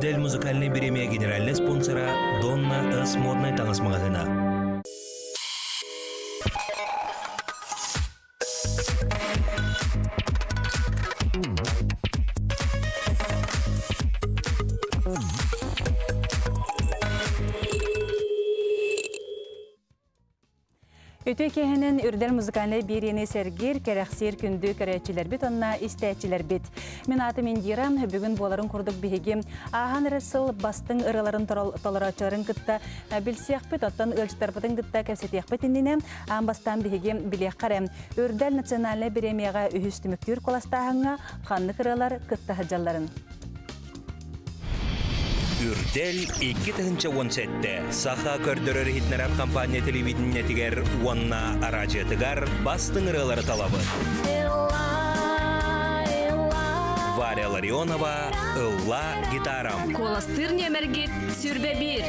Үрдэл музыкальнай бириэмийэ генеральнай спонсора Донна С моднай таҥас маҕаһыына. Үтүө киэһэнэн Үрдэл музыкальнай биэриини сэргиир, кэрэхсиир күндү көрөөччүлэрбит уонна истээччилэрбит. Мин аатым Индира, бүгүн буоларын курдук биһиги ааһан эрэр сыл бастыҥ ырыаларын толорооччуларын кытта билсиэхпит, оттон ыалдьыттарбытын кытта кэпсэтиэхпит иннинэ аан бастаан биһиги билиэххэ эрэ. Үрдэл национальнай бириэмийэҕэ үһүс түмүктүүр куоластааһыҥҥа ханнык ырыалар кытта сылдьалларын. Үрдэл 2017 Саха көрдөрөр-иһитиннэрэр компания телевидениетигэр уонна араадьыйатыгар бастыҥ ырыалары талабыт. Варя Ларионова «Ылла гитарам». Куоластыыр нүөмэргит сүрбэ биир.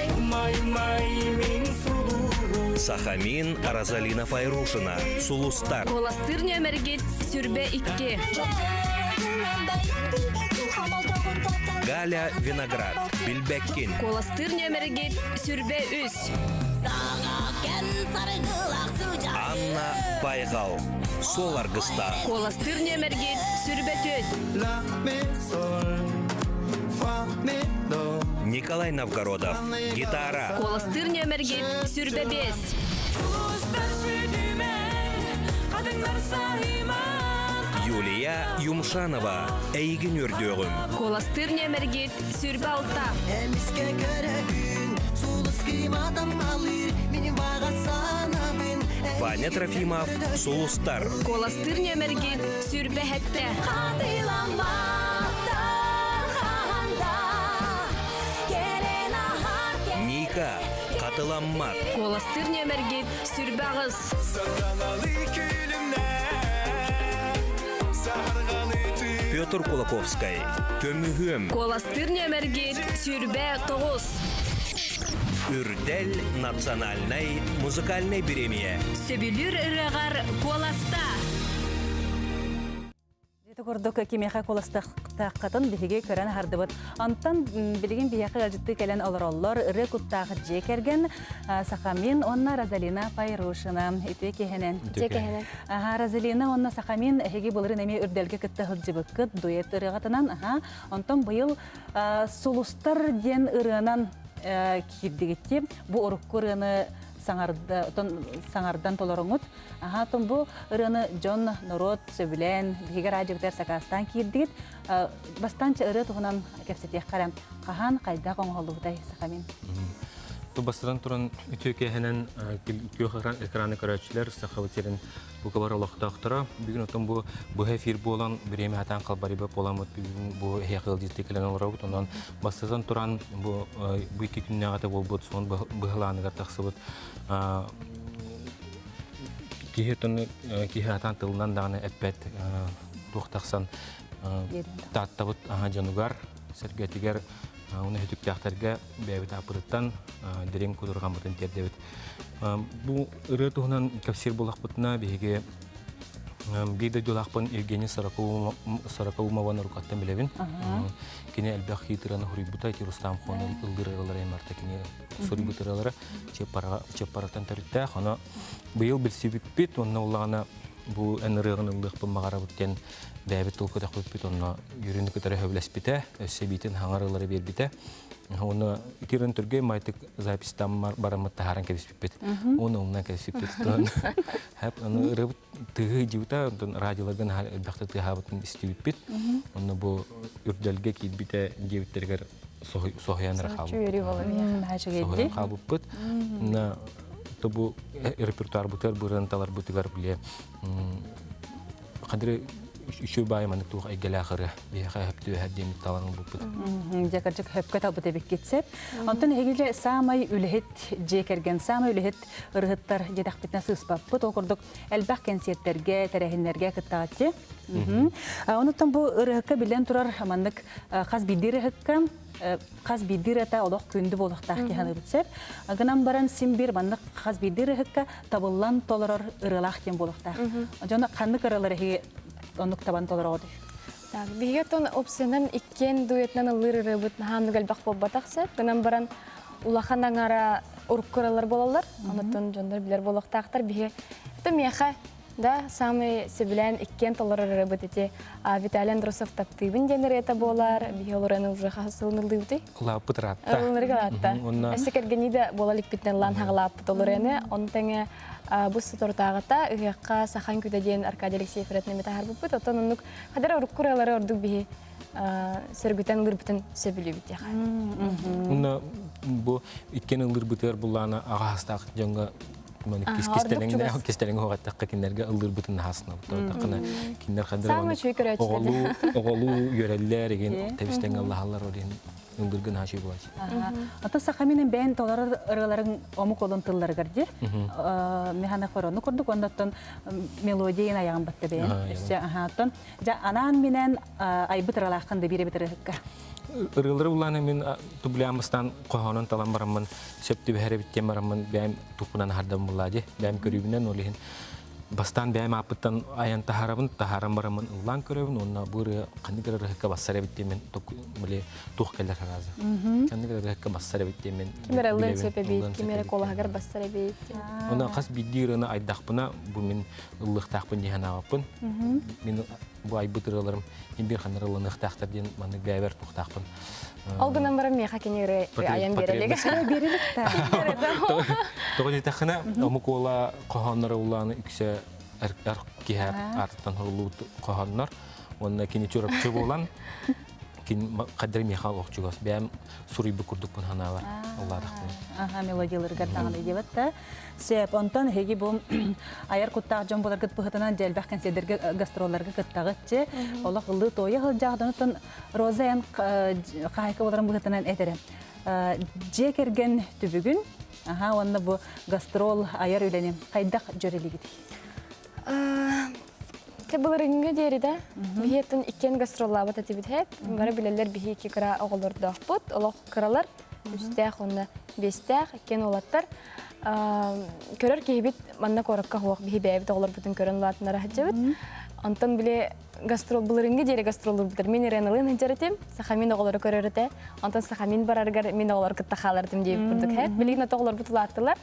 Сахамин Розалина Файрушина «Сулустар». Куоластыыр нүөмэргит сүрбэ икки. Галя Виноград, Билбэккин. Куоластыыр нүөмэргит сүрбэ үс. Анна Байҕал, Суол аргыстаах. Куоластыыр нүөмэргит сүрбэ түөт. Николай Новгородов, гитара. Куоластыыр нүөмэргит сүрбэ биэс. Юлия Юмшанова, Эйигин үөрдүөҕүм. Куоластыыр нүөмэргит сүрбэ алта. Эмискэ көрөбүн, сулус кыйматаммалыыр, миним баҕа санабын. Ваня Трофимов, Сулустар. Куоластыыр нүөмэргит сүрбэ хэттэ. Ника, Хатыламмат. Куоластыыр нүөмэргит сүрбэ аҕыс. Петр Кулаковскай, Көмүһүөм. Куоластыыр нүөмэргит сүрбэ тоҕус. Үрдэл национальнай музыкальнай бириэмийэ. Сөбүлүүр ырыаҕар куоласта. Ити курдук кимиэхэ куоластааххытын биһиги көрөн аһардыбыт. Онтон билигин биһиэхэ ыалдьыттыы кэлэн олороллор ырыа куттаах дьиэ кэргэн Сахамин уонна Розалина Пайрушина. Үтүө киэһэнэн. Үтүө киэһэнэн. Аха, Розалина уонна Сахамин эһиги былырыын эмиэ үрдэлгэ кытта сылдьыбыккыт дуэт ырыаҕытынан. Аха, онтон быйыл Сулустар диэн ырыанан киирдигитти. Бу урукку ырыаны саҥардан толоруҥут. Аха, тон бу ырыаны дьон, норуот сөбүлээн, биһиги радиобытыгар сакаастаан киирдигит. Бастаан ырыа туһунан кэпсэтиэххэ эрэ. Хаһан, хайдах оҥоһуллубутай Сахамин? Бу бастатан туран үтүө киэһэнэн күөх экраны көрөөччүлэр Сахабыт сирин бука олохтоохторо. Бүгүн отон бу быһа эфир буолан, бириэмэ хатаан халбарыйба буоламмыт бүгүн бу эһиэхэ ыалдьыттыы кэлэн олоробут. Онон бастатан туран бу бу икки күннээҕитэ буолбут суон быһылааныгар тахсыбыт киһи отону киһи атаан тылынан даҕаны эппэт туох тахсан тааттабыт дьонугар сэргэтигэр уна хүтүктээхтэргэ бэйэбит ааппытыттан дириҥ кутурҕаммытын тиэрдэбит. Бу ырыа туһунан кэпсиир буоллахпытына биһиги биир дойдулаахпын Евгений Сорокоумованы уруккаттан билэбин. Кини элбэх хиитыраны хуруйбута, ити Рустам Хон ыллыыр ырыалара эмарта кини суруйбут ырыалара Чыппараттан төрүттээх. Ону быйыл билсибиппит, онно улаҕана бу эн ырыаҕын ыллыахпын баҕарабыт диэн бэйэбит тыл көтөхпүппүт, онно Юрины кытары сөбүлэспитэ, өссө биитин хаҥар ылары биэрбитэ. Уонна итирэн түргэй майтык записьтан бараммыт таһааран кэбиспиппит. Уонна умнан кэбиспиппит. Хэп аны ырыбыт тыһы дьыбыта, онтон радиоларга наһаа элбэхтэ тыаһаабытын истибиппит. Онно бу үрдэлгэ киирбитэ диэбиттэригэр соһуйан эрэ хаалбыппыт. Хаалбыппыт. На то бу репертуарбытыгар быран таларбытыгар биле хадыры үчүгэй баайы маннык туох эйгэлээх ырыа биһиэхэ хөптүөһэр диэммит талан ылбыппыт. Дьэ кырдьык хөпкө талбыт эбиккит сөп. Онтон эһиги саамай үлэһит дьиэ кэргэн, саамай үлэһит ырыһыттар диэтэхпитинэ сыыспаппыт. Ол курдук элбэх кэнсиэртэргэ, тэрээһиннэргэ кыттаҕытчы. Онуттан бу ырыһыкка биллэн турар маннык хас биирдии ырыһыкка хас биирдии ырыата олох күндү буолуохтаах киһи саныыбыт сөп. Гынан баран син биир маннык хас биирдии ырыһыкка табыллан толорор ырыалаах диэн буолуохтаах. Дьоно ханнык ырыалар эһиги оннук табан толороҕут? Так, биһиги оттон опциянан иккиэн дуэтынан ыллыыр ырыабыт наһаа оннук элбэх буолбатах сөп. Гынан баран улахан аҥара урукку ыралар буолаллар. Онуттан дьоннор билэр буолуохтаахтар. Биһи это миэхэ да самый сөбүлээн иккиэн толорор ырыабыт ити Виталий Андросов «Таптыыбын» диэн ырыата буолар. Биһи ол ырыаны уже хаһыс сылын ыллыыбытый? Ылааппыт ыраатта. Ылынырык ыраатта. Өссө кэргэнии да буола иликпитинэн ылаан хаҕалааппыт ол ырыаны. Ону тэҥэ бу соторутааҕыта ыһыахха Сахан күтэ диэн Аркадий Алексеев ырыатын эмиэ таһаарбыппыт. Оттон оннук хадара урукку ырыалары ордук биһи сөргүтэн ылырбытын сөбүлүүбүт диэхэ. Уонна бу иккиэн ыллыырбытыгар буллаана аҕа астаах дьоҥҥо кистэлэҥ оҕаттахха кинилэргэ ыллыырбытын наһаасынабыт. Таххына кинилэр хадара оҕолуу оҕолуу үөрэллэр игин тэбистэҥ ыллаһаллар ол иһин ыллыргын хаачый буолааччы. Ата сахаминен бэйэн толорор ырыаларыҥ омук олон тылларыгар дир. Механа хорону курдук онноттон мелодиян аяҕын батта бэйэн. Өссө аһааттан жа анаан минен айбыт ыралааххын да бире бит ырыһыкка. Ырыалары улааны мин тублямыстан хоһоонун талан бараммын сөп түбэһэр эбит диэн бараммын бэйэм туппунан аһардам буллаа бэйэм көрүүбүнэн ол иһин Бастаан бэйэм ааппыттан айан таһаарабын, таһааран бараммын ыллаан көрөбүн уонна бу ырыа ханнык эрэ ырыһыкка бассар эбит диэммин били туох кэлэр арааза. Ханнык эрэ ырыһыкка бассар эбит диэммин Ким эрэ ыллыан сөп эбит, ким эрэ куолаһыгар бассар эбит. Онон хас биирдии ырыаны айдахпына бу мин ыллыахтаахпын дии санаабаппын. Мин бу айбыт ырыаларым биир ханнар ылланыахтаахтар диэн маннык бэйэбэр туохтаахпын. Ол гынан баран миэхэ кини ырыа айан биэрэлик. Биэрэлик та. Тоҕо диэтэххинэ, омук уола хоһоонноро улааны үксэ эр киһи аатыттан хоруллубут хоһооннор. Уонна кини чурапчы буолан, кини хаддары миэхэ олохчугас бэйэм суруйбут курдукпун санаабар улаатахпын. Аха, мелодияларыгар даҕаны диэбэт да. Сөп, онтон эһиги бу айар куттаах дьон буоларгыт быһытынан дьэлбэх кэнсиэрдэргэ гастролларга кыттаҕытчы. Олох ыллыы туойа сылдьаҕытын Роза эн хаһайка буоларын быһытынан этэрэ. Дьиэ кэргэн түбүгүн, аха, уонна бу гастрол айар үлэни хайдах дьөрелигит? Те былырыҥҥы диэри да биһиэттэн иккиэн гастроллаабат этибит хэп. Бары билэллэр биһи икки кыра оҕолордоохпут, олох кыралар, үстээх уонна биэстээх, иккиэн уолаттар. Көрөр киһибит манна куоракка суох биһи бэйэбит оҕолорбутун көрөн улаатынара сылдьабыт. Онтон били гастрол былырыҥҥы диэри гастроллуурбутар мин Иреналыын сылдьар этим, Сахамин оҕолору көрөр этэ. Онтон Сахамин барарыгар мин оҕолору кытта хаалар этим диэбит курдук һэ. Билигин ото оҕолорбут улааттылар.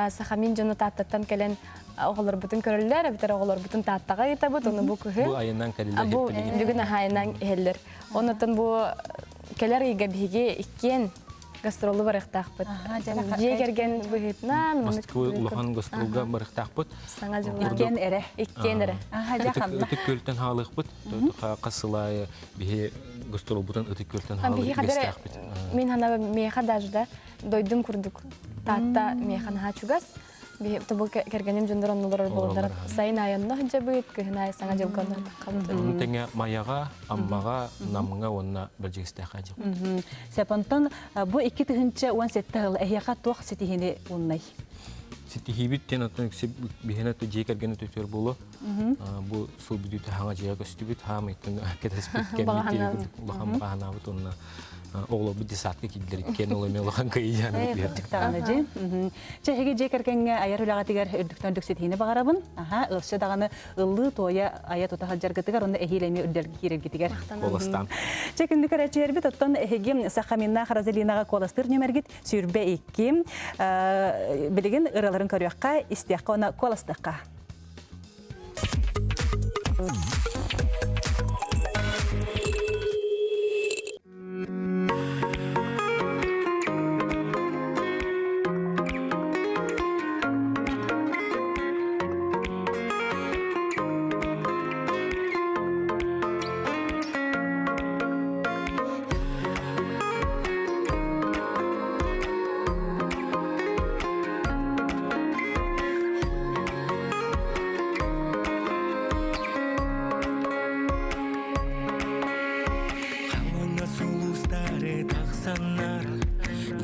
Сахамин дьоно Тааттаттан кэлэн оҕолорбутун көрөллөр, эбэтэр оҕолорбутун Тааттаҕа ыытабыт, ону бу кыһын. Бу айаннан кэлэллэр Бу бүгүн аһайынан иһэллэр. Оннуттан бу кэлэр ыйга биһиги иккиэн гастролу барыахтаахпыт. Дьиэ кэргэн быһыытынан Москва улахан гастролга барыахтаахпыт. Саҥа дьыллаах. Иккиэн эрэ. Иккиэн эрэ. Ытык Күөлтэн хаалыахпыт. Хас сыл аайы биһи гастролбутун Ытык Күөлтэн хаалыах үгэстээхпит. Мин ханаба миэхэ даже да дойдум курдук Таатта миэхэ наһаа чугас. Тобул кэргэним дьоннор оннулар буолаллар. Сайын аайы онно сылдьабыт, кыһын аайы саҥа дьылга онно таххабыт. Ону тэҥэ Майаҕа, Аммаҕа, Намҥа уонна Бэрдьигэстээххэ дьылбыт. Сөп, онтон бу 2017 сыл эһиэхэ туох ситиһиини ууннай? Ситиһиибит диэн оттон биһиэнэ дьиэ кэргэнэ төтөр буолуо. Бу сыл бүтүүтэ хаҥа дьиэҕэ көстүбүт, хаамыйтан кэтэспит кэммит улахан баҕанаабыт уонна оҕолорбут десантка киирдилэр иккиэн ол эмиэ улахан кыайыыны Кырдьыктаҕына дьи. Чэ, эһиги дьиэ кэргэҥҥэ айар үлэҕитигэр үрдүктэн үрдүк ситиһиини баҕарабын. Аха, ылшы даҕаны ыллыы туойа айа тута сылдьаргытыгар уонна эһиил эмиэ үрдэлгэ киирэргитигэр. Куоластаан. Чэ, күндү көрөөччүлэрбит, оттон эһиги Сахаминнаах Розалинаҕа куоластыыр нүмергит 22. Билигин ырыаларын көрүөххэ, истиэххэ уонна куоластыахха. Халыҥа сулустары тахсаннар,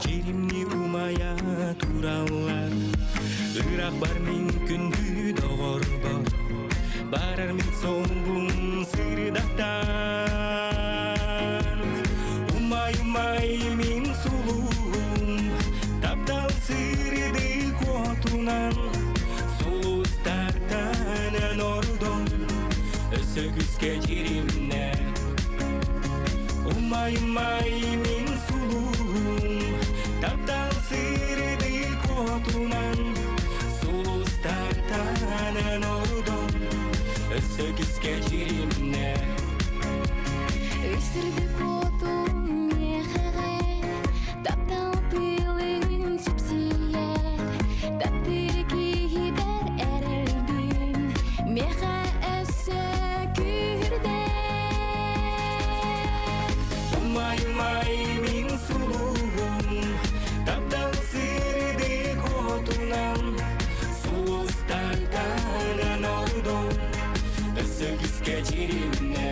Дьиримни умайа тураллар. Ыраах бар мин күндү доҕорбор, Барар мин солбум сырдатан. Умай-умай мин сулуум, Таптал сырдык уотунан, Сулустартан ордон, Өссө күүскэ дьиримнэ. Умай-умай мин сулуһум, таптал сырды куотунан, сулустартан ордон, өссө кискэ киримнэ. Өссүрдүк куотум миэхэҕэ, таптал тыылын сипсийэр, таптыыр киһибэр эрэлбин, миэхэ өссө күүһүрдэр. Умай-умай мин сулуһум, таптал сырды куотунан, сулустартан ордон, өссө кискэ киримнэ.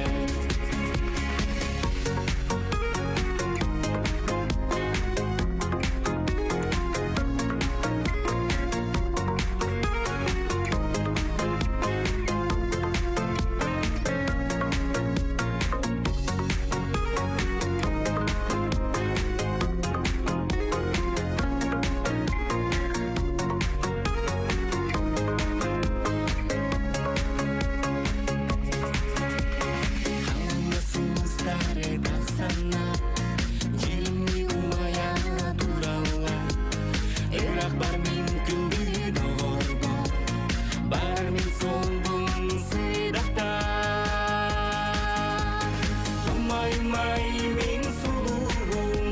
Сулустары тахсанна, дьиҥни умайа тураллар. Ырах бар мин күндү доҕорбор, бар мин суолбун сыдахтар. Умай-умай мин сулуһум,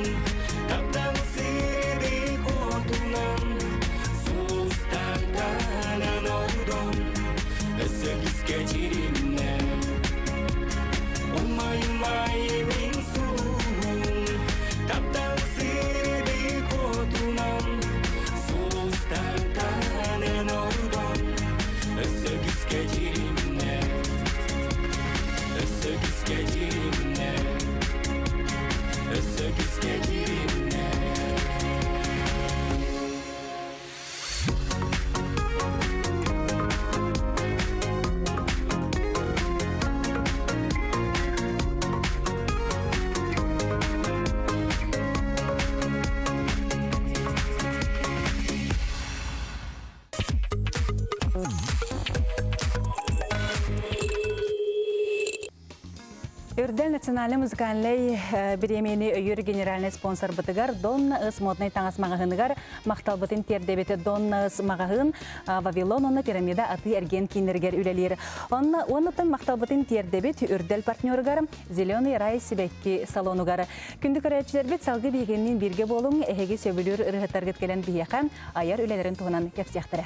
таптал сырды куотунан, сулустартан ордон, өссө кискэ киримнэ. Умай-умай мин сулуһум, таптал сырды куотунан, сулустартан ордон, өссө кискэ киримнэ. Өссө кискэ киримнэ. Өссө кискэ киримнэ. Үрдэл национальный музыкальный бириэмийэни өйүүр генеральный спонсорбытыгар Донна Ыс моднай таҥас маҕаһыыныгар махталбытын тиэрдэбит Донна Ыс маҕаһыын Вавилон уонна Пирамида атыы эргиэн кииннэригэр үлэлиир. Онно уоннаттан махталбытын тиэрдэбит Үрдэл партнеругар Зеленый рай сибэкки салонугар. Күндү көрөөччүлэрбит салгыы биһигинниин бииргэ буолуҥ, эһиги сөбүлүүр ырыһыттаргыт кэлэн биһиэхэ айар үлэлэрин туһунан кэпсиэхтэрэ.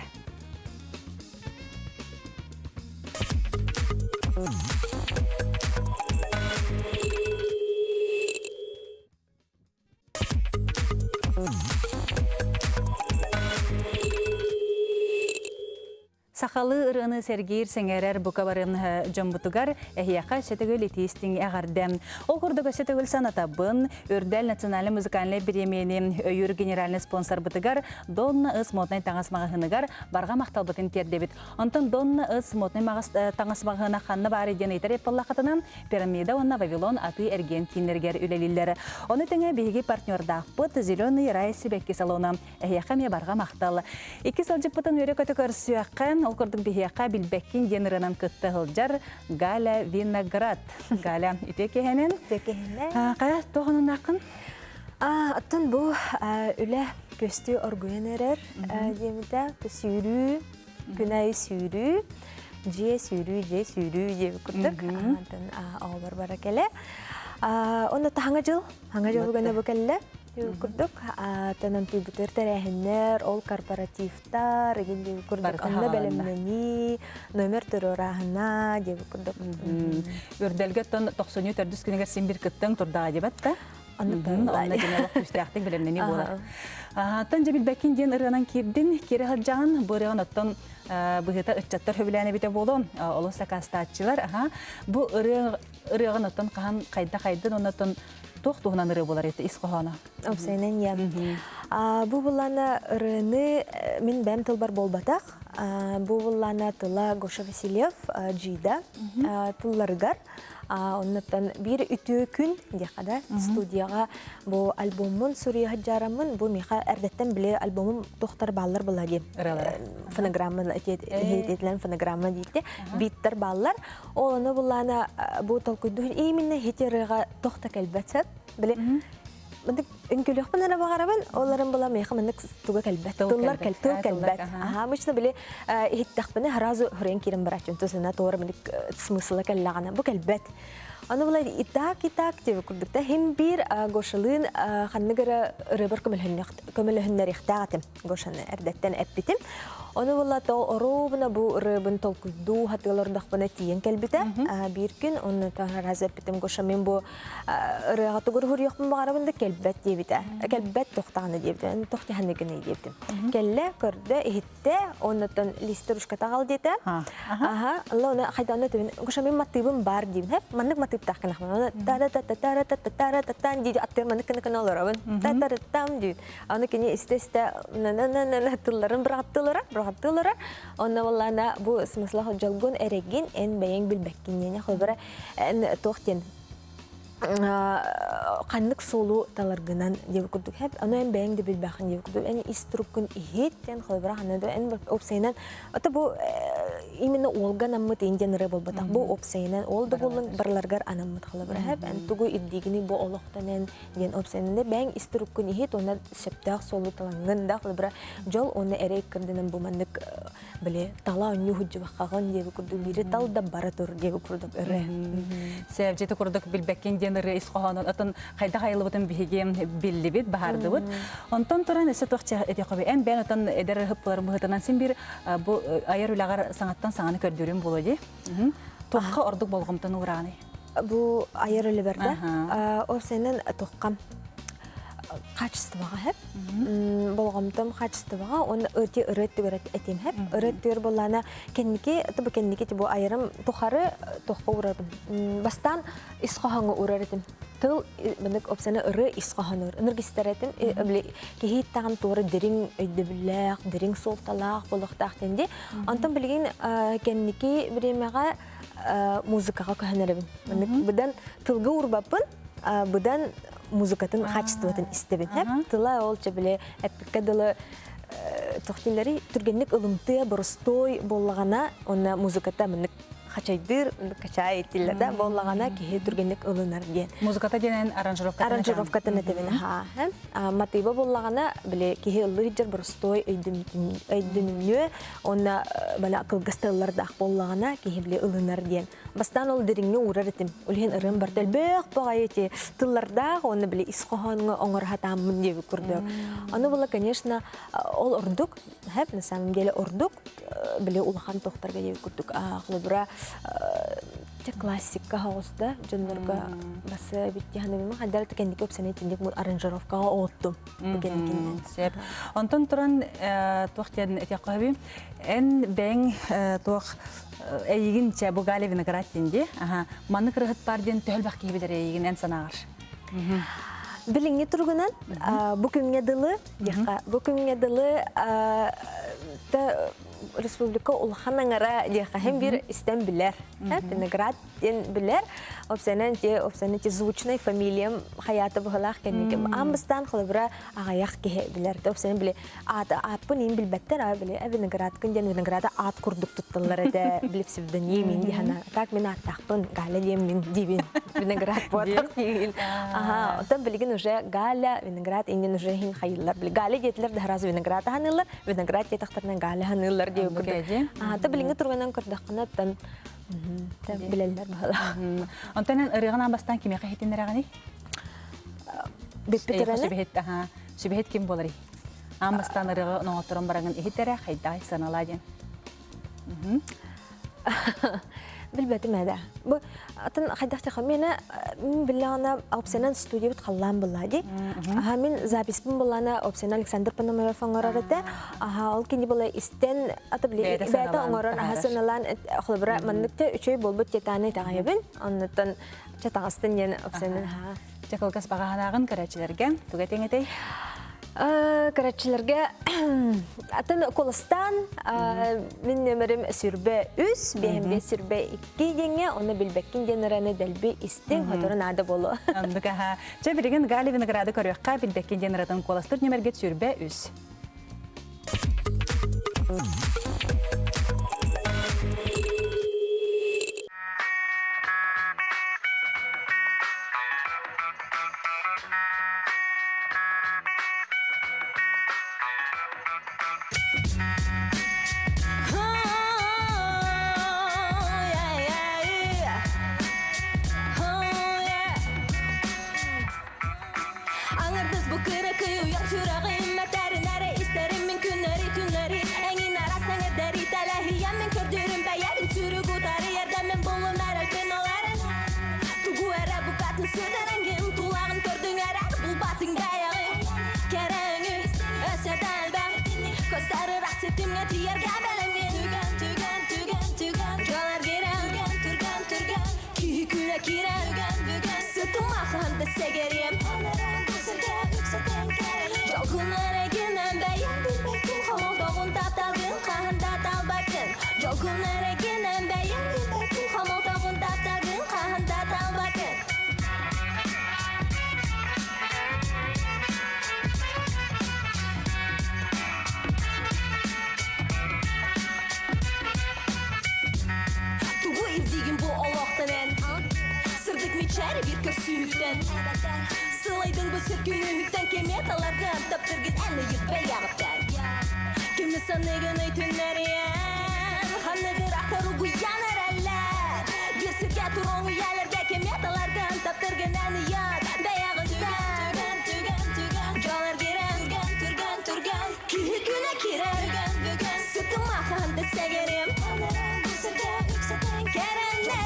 Сахалыы ырыаны сэргиир, сэҥээрэр бука барын дьоммутугар эһиэхэ өссө төгүл итии-истиҥ эҕэрдэ. Ол курдук өссө төгүл санатабын, Үрдэл национальнай музыкальнай бириэмийэни өйүүр генеральнай спонсорбытыгар Донна Ыс моднай таҥас маҕаһыыныгар барҕа махталбытын тиэрдэбит. Онтон Донна Ыс моднай таҥас маҕаһыына ханна баарый диэн ыйытар эппаллаххытына, Пирамида уонна Вавилон атыы-эргиэн кииннэригэр үлэлииллэр. Ону тэҥэ биһиги партнердаахпыт Зеленый рай сибэкки салона. Эһиэхэ эмиэ барҕа махтал. Икки сылдьыппытын үөрэ-көтө көрсүөххэ, ол курдук биһиэхэ билбэккин диэн ырыанан кытта сылдьар Галя Виноград. Галя, үтүө киэһэнэн. Үтүө киэһэнэн. Хайа, туох ананааххын? Оттон бу үлэ көстүү оргуйан эрэр диэмитэ сүүрүү, күн аайы сүүрүү, дьиэ сүүрүү, дьиэ сүүрүү диэбит курдук. Антон оҕолор бара кэлэ. Онно таһаҥа дьыл, хаҥа дьыл гына бу кэллэ. Курдук, тонон тыйбытыр тэрээһиннэр, ол корпоративтар, игин диэбит курдук, онно бэлэмнэнии, номер туруорааһына диэбит курдук. Үрдэлгэ оттон тохсунньу төрдүс күнүгэр син бир кыттыҥ турдаҕа диэбэт да? Онно дьиҥэ олох күүстээхтик бэлэмнэнии буолар. Оттон дьэ билбэккин диэн ырыанан киирдин, киирэ сылдьаҕын. Бу ырыаҕын оттон быһыыта ыччаттар сөбүлээн эбитэ буолуо. Олус сакаастааччылар. Бу ырыа ырыаҕын оттон хаһан хайда хайдын, оннотон туох туһунан ырыа буолар ити ис хоһооно? Опсайынан я. Бу буллана ырыаны мин бэм тылбар буолбатах. Бу буллана тыла Гоша Васильев Джида тылларыгар. Оннуттан биир үтүө күн диэххэ да студияҕа бу альбоммун суруйа сылдьараммын бу миэхэ эрдэттэн били альбомум тохтор бааллар була диэн фонограмма этилэн фонограмма диитте биттер бааллар. Ол ону буллаана бу толкуйдуур именно хитерыга тохта кэлбэт сөп. Били Мындык үҥкүлүөхпүн эрэ баҕарабын, олорон була миэхэ маннык туга кэлбэт, тыллар кэл, тыл кэлбэт. Аха, обычно били иһиттэхпинэ сразу хөрөйөн киирэн барааччым, тусына туора мындык смысла кэллэҕинэ, бу кэлбэт. Аны була и так, и так диэби курдук да хим биир Гошалыын ханнык эрэ ырыабар көмөлөһүннэриэхтээх этим. Гошаны эрдэттэн эппитим. Ону була то оруобуна бу ырыабын толкуйдуу хатыылордохпуна тиийэн кэлбитэ. Биир күн онно раз эппитим Гоша мин бу ырыаҕа тугур хуруйуохпун баҕарабын да кэлбэт диэбитэ. Кэлбэт тохтаҕына диэбитэ. Тох тиһанныгыный диэбитим. Кэллэ, көрдө, иһиттэ, оннуттан листерушката аҕал диэтэ. Аха, алла оны хайдаана түбүн Гоша мин матыыбым бар диим. Хеп, маннык матыыптаах кынахмын. Оны та та та та та та та та та дии аттыыр маннык кына кына олоробун. Та та там дии. Аны кини истэ-истэ на тылларын быраҕаттылара, быраҕаттылара. Онно буоллаана бу смысла дьолгун эрэгин эн бэйэҥ билбэккин диэн холбора эн туох диэн ханнык суолу таларгынан диэбит курдук хэп ону эн бэйэҥ да билбэххин диэбит курдук эн ис туруккун иһит диэн холобура ханна да эн уопсайынан ото бу именно уолга анаммыт ин диэн ырыа буолбатах бу уопсайынан уол да буоллун барыларгар анаммыт холобура хэп эн тугу ирдиигини бу олохтон эн диэн уопсайынан бэйэҥ ис туруккун иһит уонна сөптөөх суолу талаҥҥын да холобура дьол уонна эрэй кырдынан бу маннык били тала онньуу сылдьыбаккаҕын диэби курдук биири тал да бара тур диэби курдук ырыа. Сээвдьити курдук билбэккин диэн ырыа ис хоһоонун атын хайдах айыллыбытын биһиги биллибит, баһаардыбыт. Онтон туран өссө туох этиэххэ эн бэйэн отон эдэр ыһыппылар быһыытынан син биир бу айар үлэҕэр саҥаттан саҥаны көрдөрүүм буолуо дии. Туохха ордук болҕомтону уурааный? Бу айар үлэбэрдэ. Ол сенен туохха качествоҕа хэп болҕомтом качествоҕа уонна ырти ырыат түгэр этим хэп ырыат түгэр буоллаана кэнники бу кэнники бу айарым тухары туохха уурарбын бастаан ис хоһооҥҥо уурар этим тыл мынык опсаны ырыа ис хоһоонугар ынырык истэр этим били киһи иттаҕын туора дириҥ өйдөбүллээх дириҥ суолталаах буолуохтаах диэн дии онтон билигин кэнники бириэмэҕэ музыкаҕа көһөн эрэбин мынык быдан тылга уурбаппын быдан музыкатын качествотын истэбин тыла ол чэ били эппиккэ дылы тохтиллери түргэнник ылымтыа боростуой буоллаҕына уонна музыката маннык хачайдыыр качай итиллэр да буоллаҕына киһи түргэнник ылынар диэн музыката диэн аранжировкатын аранжировкатын этебин ха матыыба буоллаҕына били киһи ыллыы сылдьар боростуой өйдөнүмнүө уонна бала кылгас тыллардаах буоллаҕына киһи били ылынар диэн Бастаан ол дириҥҥэ уурар этим. Ол иһин ырыам барыта элбэх баҕайы ити тыллардаах уонна били ис хоһооҥҥо оҥоро сатааммын диэбит курдук. Ону була, конечно, ол ордук, хэп, на самом деле ордук, били улахан тохтарга диэбит курдук. Холобура, те классика соҕус да дьоннорго басы эбит дии хайдара кэнники өпсәнэ итинник аранжировкаҕа оҕоттум бу кэнникиннэн. Сөп. Онтон туран туох диэн этиэххэ эн бэйэҥ туох эйигин чэ бу Галя Виноград диэн дии. Аха. Маннык ырыһыт бар диэн төһөлбөх киһи билэр эйигин эн санааҕар? Билиҥҥи туругунан бу күҥҥэ дылы диэххэ бу күҥҥэ дылы республика улахан аҥара диэххэ һин биир истэн билэр. Виноград диэн билэр. Опсанан те опсанан те звучной фамилиям хаята быһылаах кэнники. Аан бастаан холобура аҕыйах киһи билэр. Опсанан били аата ааппын иин билбэттэр аа били виноградкын диэн винограда аат курдук тутталлар этэ били псевдоним ин диһана так мин ааттаахпын Галя диэн мин диибин виноград буотах диибин аха оттон билигин уже Галя виноград иннин уже хин хайыллар били Галя диэтилэр да сразу виноград аһаныыллар виноград диэтэхтэринэ Галя аһаныыллар диэ курдук аха та билиҥҥи турганан көрдөххүнэ оттон билэллэр баһылаах Онтон эн ырыаҕын бастаан кимиэхэ иһитиннэрэҕиний? Бүппүт Сүбэһит, сүбэһит ким буоларый? Аан бастаан ырыаҕа оҥотторон бараҥын иһит эрэ, хайдаай сыаналаа диэн. Билбэтим ээ. Бу атын хайдах тиха мена мин биллаҕына опсанан студиябыт халлаан булла ди. Аха мин записпын буллана опсана Александр Пономарев оҥорор этэ. Аха ол кини була истен ата били бэйэтэ оҥорор аха сыаналаан холобура маннык те үчүгэй буолбут тетаны итэҕэйэбин. Оннуттан чатаҕастын диэн опсанан аха. Чакылгас баҕаһанааҕын көрөөччүлэргэ туга этиҥ этэй? Көрөөччүлэргэ атын куоластаан мин нөмерим сүрбэ үс, биэһин биэс сүрбэ икки диэҥҥэ, онно билбэккин диэн ырыаны дэлби истиҥ, сотору наада буолуо. Оннук аха. Чэ, билигин Галя Винограды көрүөххэ, билбэккин диэн ырыатын куоластыыр нөмерге сүрбэ үс. Аңырдыс бу кыракый уйан сүрэҕим Этэрин эрэ истэрим мин күннэри түннэри Эҥин араас эҥэрдэри тэлэһийэн мин көрдүүрүм бэйэбин сүрүк утары Эрдэ мин буллум эрэлбин ол эрэн Тугу эрэ букатын сүтэрэн Тулаҕын көрдүҥ эрэр булбатыҥ бэйэҕин Кэрэ өҥү өссө да элбэх Көстөр ыраах ситимҥэ тиийэргэ бэлэмҥин Түгэн, түгэн, түгэн, түгэн Дьол эргирэн Түргэн, түргэн, түргэн Киһи күнэ киирэн Бүгэн, бүгэн Сытымаххан да сэгэриэм Дьолгун эрэгинэн бэйэҥ билбэккин Хомолтоҕун тапталгын хаһан да талбаккын Дьолгун эрэгинэн бэйэҥ билбэккин Хомолтоҕун тапталгын хаһан да талбаккын Тугу ирдиигин бу олохтон эн Сырдык мичээр биир көрсүһүүттэн Сылайдыҥ бу сүр күнүүһүттэн Кими таларгын таптыргын эн ыйыт бэйэҕиттэн Кими саныыгын өйтүннэриэн Ханнык ыраахтар угуйан эрэллэр Биир сиргэ туруоҥ үйэлэргэ Кими таларгын таптыргын эн ыйыт бэйэҕиттэн Түгэн, түгэн, түгэн Дьол эргирэн Түргэн, түргэн, түргэн Киһи күнэ киирэр Бүгэн, Сытыма хаһан да сэгэрим Кэрэннэ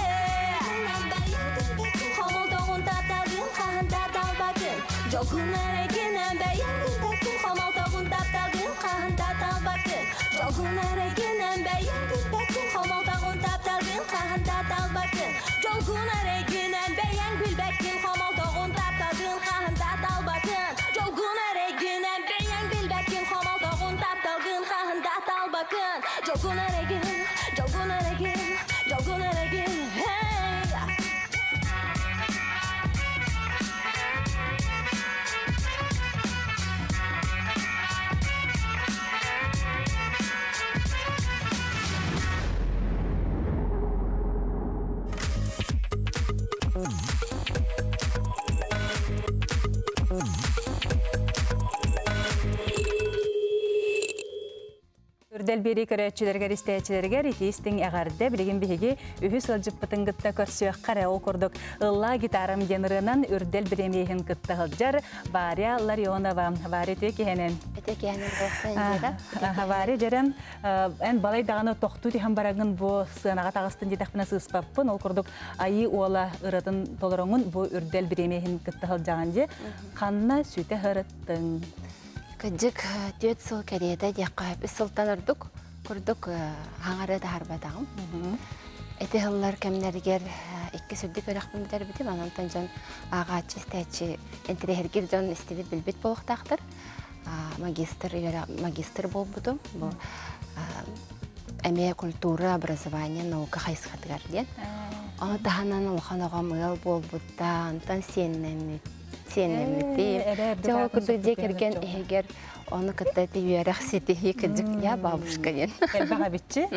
Хомолтоҕун тапталгын хаһан да талбатын Дьолгун эрэгинэн бэйэҥ билбэккин Хомолтоҕун тапталгын хаһан да талбатын Дьолгун эрэгинэн бэйэҥ билбэккин Хомолтоҕун тапталгын хаһан да талбатын Дьолгун эрэгинэн бэйэҥ билбэккин Хомолтоҕун тапталгын хаһан да талбатын Дьолгун эрэгинэн бэйэҥ билбэккин Хомолтоҕун тапталгын хаһан да талбаккын Дьолгун эрэгин, дьолгун эрэгин, дьолгун эрэгин, hey! Үрдэл биэрии көрөөччүлэригэр, истээччилэригэр итии-истиҥ эҕэрдэ. Билигин биһиги үһүс ыалдьыппытын кытта көрсүөххэ эрэ. Ол курдук «Ыллаа гитарам» диэн ырыанан Үрдэл бириэмийэһин кытта сылдьар Варя Ларионова. Варя үтүө киһинэн. Үтүө киһинэн буолуохтун Индира. Варя дьэрэн эн балай даҕаны тохтуу түһэн бараҥын бу сыанаҕа таҕыстын диэтэхпинэ сыыспаппын. Ол курдук Айыы уола ырыатын толороҥун бу Үрдэл бириэмийэһин кытта сылдьаҕын дии. Ханна сүтэ сырыттыҥ? Кырдьык, түөрт сыл кэриэтэ диэххэ үс сылтан ордук курдук хаҥары таһарбатаҕым. Ити сыллар кэмнэригэр икки сүрдүк үөрэхпин бүтэрбитим. Онон дьон ааҕааччы, истээччи, интэриэһиргиир дьон истибит, билбит буолуохтаахтар. Магистр магистр буолбутум. Бу эмиэ культура, образование, наука хайысхатыгар диэн. Ону таһынан улахан оҕом ыал буолбута, онтон сиэннэммит сиэннэммитим. Дьэ ол курдук дьиэ кэргэн иһигэр ону кытта ити үөрэх ситиһии кырдьык я бабушка диэн. Элбэх эбитчи.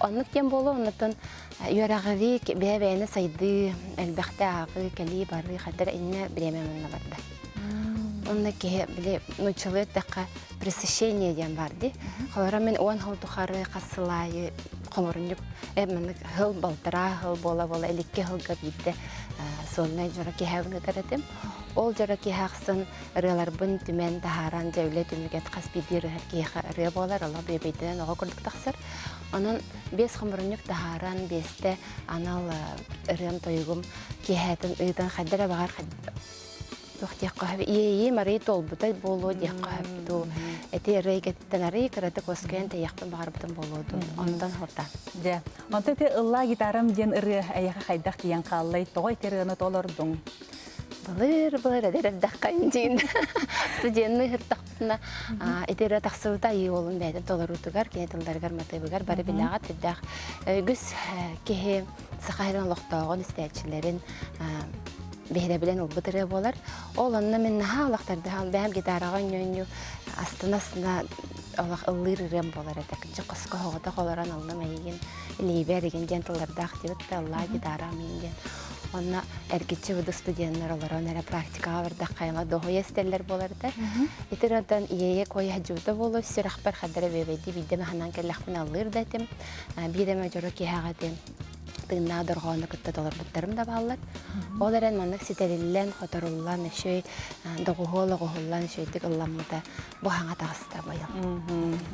Оннук диэн буолуо, оннуттан үөрэҕири бэйэ-бэйэни сайдыы, элбэхтэ ааҕыы, кэлии барыы хаддар иннэ бириэмэ манна барда. Онно киһи били нууччалыы эттэххэ пресыщение диэн бар дии. Холоро мин уон сыл тухары хас сыл аайы хомурунньук э маннык сыл балтараа сыл буола-буола иликки сылга биирдэ сольнай дьоро киэһэбин ыытар этим. Ол дьоро киэһэ ахсын ырыаларбын түмэн таһааран дьэ үлэ түмүгэт хас биирдии ырыаһыт киһиэхэ ырыа буолар, олох бүөбэйдэнэн оҕо курдук тахсар. Онон биэс хомурунньук таһааран биэстэ анал ырыам-тойугум киэһээтин ыытан хайда эрэ баҕар туох диэххэ сөп иэйиим арыый туолбута буолуо диэххэ сөп дуу эти ырыа эйгэтиттэн арыый кыратык уоскуйан тэйиэхпин баҕарбытым буолуо дуу онтон хорда Дьэ, онтон ити ыллаа гитарам диэн ырыа эйиэхэ хайдах тиийэн хааллай? Тоҕо ити ырыаны толордуҥ? Былыр-былыр эдэр эрдэххэ диин студенны ыһыртахпытына ити ырыа тахсыбыта айыы уолун бэйэтин толоруутугар, кини тылларыгар, матыыбыгар бары билэҕит үрдээх үгүс киһи саха сирин олохтооҕун, истээччилэрин биһирэбилэн ылбыт ырыа буолар. Ол онно мин наһаа олохтардыһан бэйэм гитараҕа онньу астына-астына олох ыллыыр ырыам буолар этэ. Кырдьык хоско оҕотох олорон ыллым эйигин, илиибэр игин диэн тыллардаах диэбит да ыллаа гитара мин диэн. Онно эргиччи буду студеннар олорон эрэ практикаҕа бардаххайма доһуйа истэллэр буолар этэ. Ити ырыаттан иэйэ куойа дьуута буолуо сүрэхпэр хаддара бүөбэйдии биирдэ маһынан кэллэхпинэ ыллыыр да этим. Биир эмэ дьоро киэһэҕэ этим тыыннаах дорҕоону кытта толорбуттарым да бааллар. Ол эрэн маннык ситэриллэн, хоторуллан, үчүгэй доҕуһуол оҕоһуллан үчүгэйдик ылламмыта бу хаҥа таҕыста быйыл.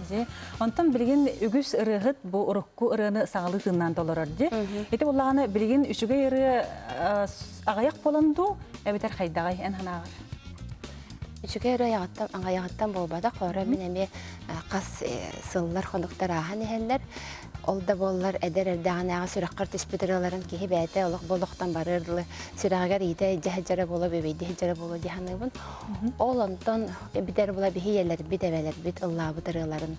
Дьэ, онтон билигин үгүс ырыаһыт бу урукку ырыаны саҥалыы тыыннаан толорор дии. Ити буоллаҕына билигин үчүгэй ырыа аҕыйах буолан дуу, эбэтэр хайдаҕай эн санааҕар? Үчүгэй ырыа айаҕыттан аҕыйаҕыттан буолбатах, хоро мин эмиэ хас сыллар хонуктар ааһан иһэллэр. Ол да буоллар эдэр эрдэҕинээҕи сүрэххэр түспүт ырыаларын киһи бэйэтэ олох болохтон барыар дылы сүрэҕигэр иитэ илдьэ сылдьара буолуо, бүөбэйдии сылдьара буолуо дии саныыбын. Ол онтон эбитэр була биһи ийэлэрбит, эбэлэрбит ыллаабыт ырыаларын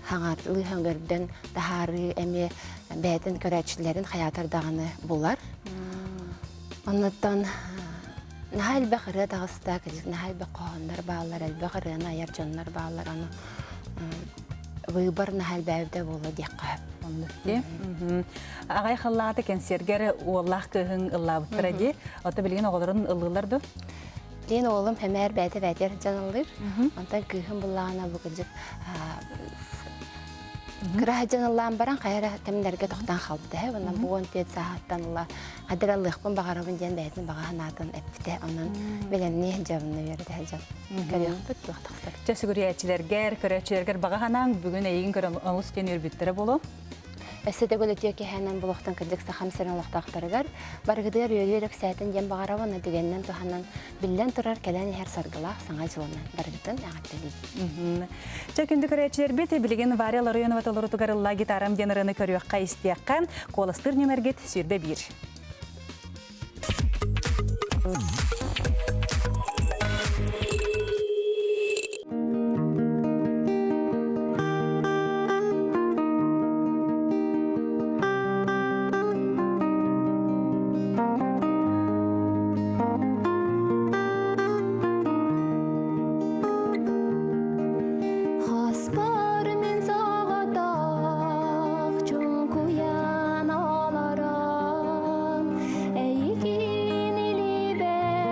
хаҥарлыы хөҥөрдөн таһаарыы эмиэ бэйэтин көрөөччүлэрин хайаатар даҕаны булар. Оннуттан наһаа элбэх ырыа таҕыста, наһаа элбэх хоһооннор бааллар, элбэх ырыаны айар дьоннор бааллар. Ону выбор наһаа элбээбитэ буолуо диэххэ сөп. Оннук дии. Аҕай халлаата кэнсиэргэр уоллаах кыыһыҥ ыллаабыттара дии. Ото билигин оҕолорун ыллыыллар дуо? Диэн уолум хэмээр бэйэтэ бэйэтигэр сылдьан ыллыыр. Онтон кыыһым буллаҕына бу кырдьык кыра сылдьан ыллаан баран хайа эрэ кэмнэргэ тохтоон хаалбыта ээ. Уонна бу 14 сааһыттан ыла хадыр ыллыахпын баҕарабын диэн бэйэтин баҕа санаатын эппитэ. Онон бэлэмнии сылдьабын үөрэтэ сылдьабын. Көрүөхпүт туох тахсар. Чэ сүгүрүйээччилэргэр, көрөөччүлэргэр баҕа санааҥ бүгүн эйигин көрөн олус диэн үөрбүттэрэ буолуо. Өссө төгүл үтүө киэһэнэн булуохтан кырдьык Сахам сирин олохтоохторугар барыгытыгар үөрүү өрөксээтин диэн баҕарабын уонна түгэнинэн туһанан биллэн турар кэлэн иһэр саргылаах саҥа дьылынан барыгытын эҕэрдэлиибин. Чэ күндү көрөөччүлэрбит, билигин Варя Ларионова толорутугар ылла гитарам диэн ырыаны көрүөххэ истиэххэ, куоластыыр нүмергит 21. Хаспар мин соҕотох чуҥкуйан олорон Эйигин илиибэр.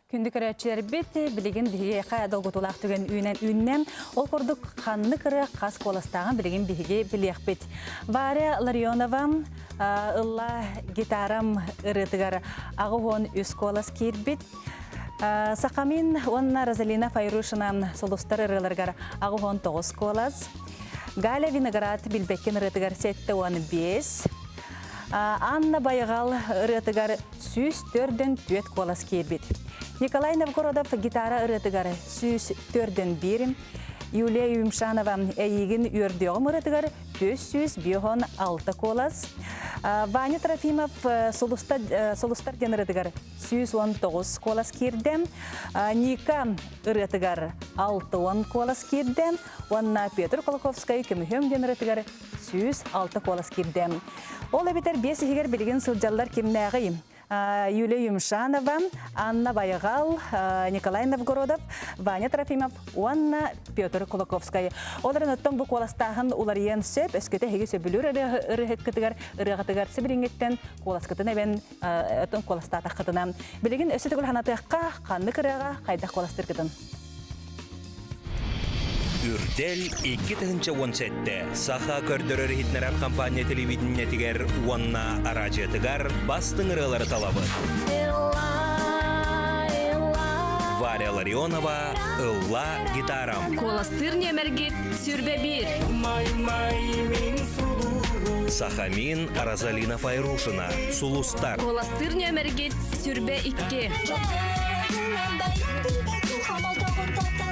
Күндү көрөөччүлэрбит, билигин биһиэхэ долгутуулаах түгэн үүнэн үүннэ. Ол курдук ханнык ырыа хас куоластааҕын билигин биһиги билиэхпит. Варя Ларионова ылла гитарам ырыатыгар 83 куолас киирбит. Сахамин уонна Розалина Файрушина сулустар ырыаларыгар 89 куолас. Галя Виноград Билбэккин ырыатыгар 75. Анна Байҕал ырыатыгар 144 куолас киирбит. Николай Новгородов гитара ырыатыгар 141, Юлия Юмшанова эйигин үөрдүөҕүм ырыатыгар 456 куолас, Ваня Трофимов Сулустар диэн ырыатыгар 119 куолас киирдэ, Ника ырыатыгар 60 куолас киирдэ уонна Петр Колоковскай Көмүһүөм диэн ырыатыгар 106 куолас киирдэ. Ол эбэтэр биэс иһигэр билигин сылдьаллар кимнээҕий? Юлия Юмшанова, Анна Байҕал, Николай Новгородов, Ваня Трофимов уонна Петр Кулаковскай. Ол эрэн оттон бу куоластааһын уларыйыан сөп, өскөтө эһиги сөбүлүүр ырыаһыккытыгар, ырыаҕытыгар сибилиҥҥиттэн куоласкытын эбэн оттон куоластаатаххытына. Билигин өссө төгүл санатыахха, ханнык ырыаҕа хайдах куоластыыргытын. Үрдэл 2017 Саха көрдөрөр-иһитиннэрэр компания телевидениетигэр уонна араадьыйатыгар бастыҥ ырыалары талабыт. Варя Ларионова «Ылла гитарам». Куоластыыр нүөмэргит сүрбэ биир. Сахамин Розалина Файрушина «Сулустар». Куоластыыр нүөмэргит сүрбэ икки.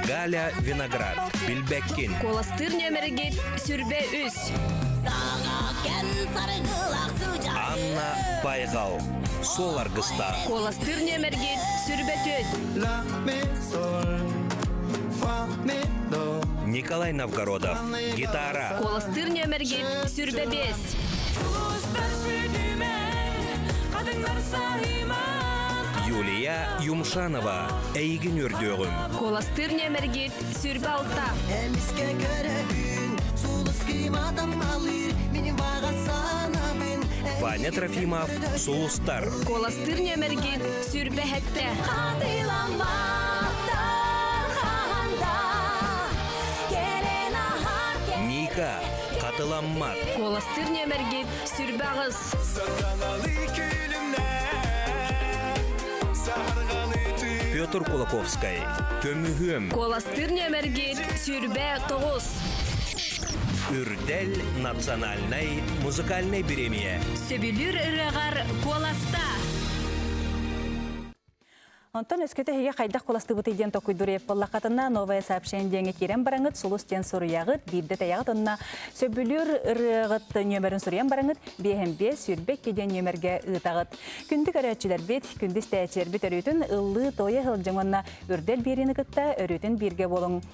Галя Виноград, Билбэккин. Куоластыыр нүөмэргит сүрбэ үс. Анна Байҕал, Суол аргыстаах. Куоластыыр нүөмэргит сүрбэ түөт. Николай Новгородов, гитара. Куоластыыр нүөмэргит сүрбэ биэс. Юлия Юмшанова, Эйигин үрдүөҕүм. Куоластыыр нүөмэргит сүрбэ алта. Эмискэ көрөбүн, сулус кыйматам алыр, мини баҕа санабын. Ваня Трофимов, Сулустар. Куоластыыр нүөмэргит сүрбэ хэттэ. Ника, Хатыламмат. Куоластыыр нүөмэргит сүрбэ аҕыс. Петр Кулаковскай, Көмүһүөм. Куоластыыр нүөмэргит сүрбэ тоҕус. Үрдэл национальнай музыкальнай бириэмийэ. Сөбүлүүр ырыаҕар куоласта. Онтон өскөтө эһиги хайдах куластыбытый диэн токуйдуур буоллаххытына новое сообщение диэҥҥэ киирэн бараҥыт сулус диэн суруйаҕыт, биирдэ тэйэҕит онно сөбүлүүр ырыаҕыт нүөмэрин суруйан бараҥыт биэһэн биэс 22 диэн нүөмэргэ ыытаҕыт. Күндү көрөөччүлэрбит, күндү истээччилэрбит өрүүтүн ыллыы туойа сылдьыҥ уонна үрдэл биэриини кытта өрүүтүн бииргэ буолуҥ.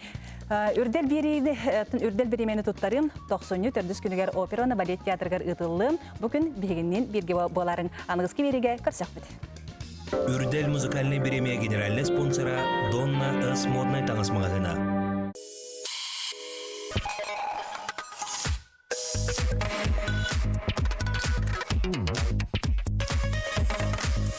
Үрдэл биэриини үрдэл бириэмэни туттарыым тохсунньу төрдүс күнүгэр опера уонна балет театрыгар ыытыллыам. Бу күн биһигинниин бииргэ буоларыҥ аныгыскы биэриигэ көрсөхпүт. Үрдэл музыкальнай бириэмийэ генеральнай спонсора Донна С моднай таҥас маҕаһыына.